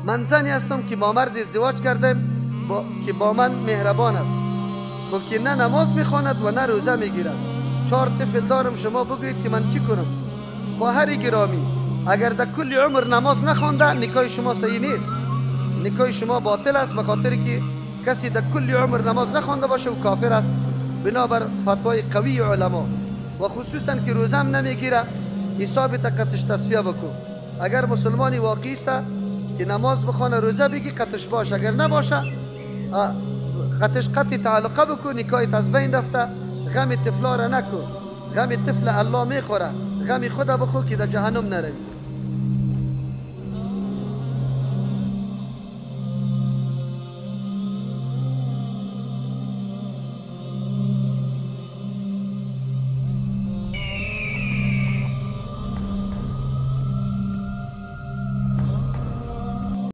من زنی هستم که با مرد ازدواج کردم که با من مهربان است، خب که نه نماز میخواند و نه روزه میگیرد. 4 طفل دارم، شما بگویید که من چی کنم؟ خواهر گرامی، اگر در کل عمر نماز نخوانده نکاح شما صحیح نیست، نکاح شما باطل است، به خاطر که کسی در کل عمر نماز نخوانده باشه و کافر است بنابر فتوای قوی علما، و خصوصا که روزه هم نمیگیره، حساب قطش تصفیه بکن. اگر مسلمانی واقعی است که نماز بخوانه روزه بگی قطش باش، اگر نباشه قطش قطع تعلقه بکن، نکاح از بین رفته. غم طفلا را نکن، غم طفل الله میخوره، غم خدا بخو که در جهنم نروی.